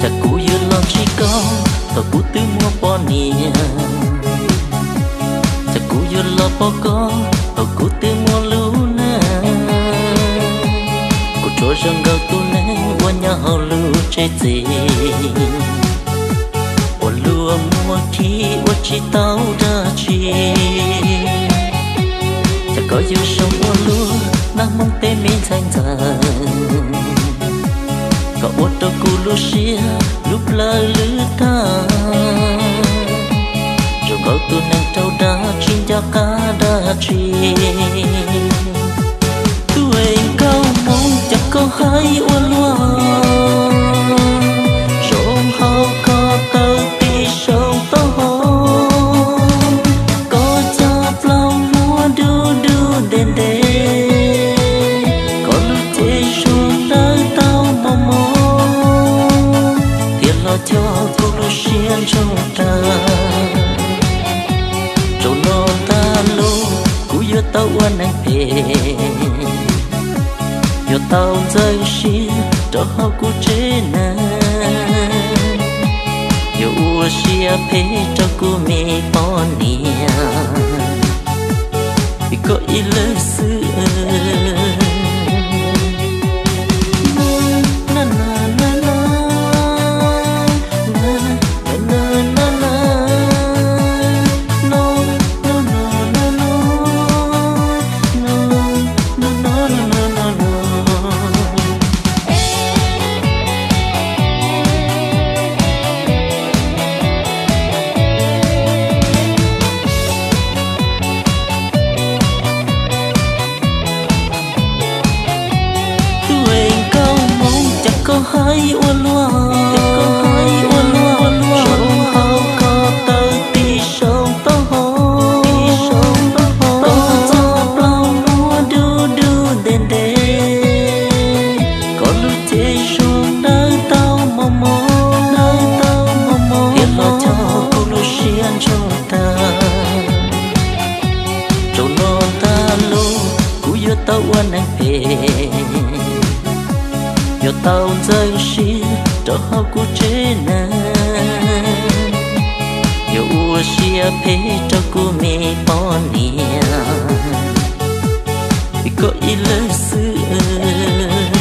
Cas kuv yuav los ntsib koj thaum kuv twb muaj poj niam? Cas kuv yuav los pom koj thaum kuv twb muaj lub neej? Kuv tsuas zoo nkaus tus neeg uas nyob hauv lub tsev txiv uas luag muab khi ua tsis tau dab tsi. Cas koj yuav zoo ua luaj nag hmoob tej me ntxhais ntxawm, koj ua rau kuv lub siab lub plawv lwb tag. Zoo nkaus tus neeg raug dag tsis nco qab dab tsi. Tus nkauj Hmoob, cas koj hais ua luaj, zoo hauv ko taw tib zoo taub hau. Koj cov plaub muag dub dub ntev ntev, koj lub cev suab dawb tau mos mos, thiab hlo cog kuv lub siab ntsoog tag. Zaum no tag los kuv yuav tau ua neeg phem, yuav tau ntxeev siab rau hauv kuv tsev neeg, yuav ua siab phem rau kuv me poj niam, vim koj ib leeg xwb. Tus nkauj Hmoob, cas koj hais ua luaj, zoo hauv ko taw tib zoo taub hau. Koj cov plaub muag dub dub ntev ntev, koj lub cev suab dawb tau mos mos, thiab hlo cog kuv lub siab ntsoog tag. Zaum no tag los kuv yuav tau ua neeg phem, yuav tau ntxeev siab rau hauv kuv tsev neeg, yuav ua siab phem rau kuv me poj niam, vim koj ib leeg xwb.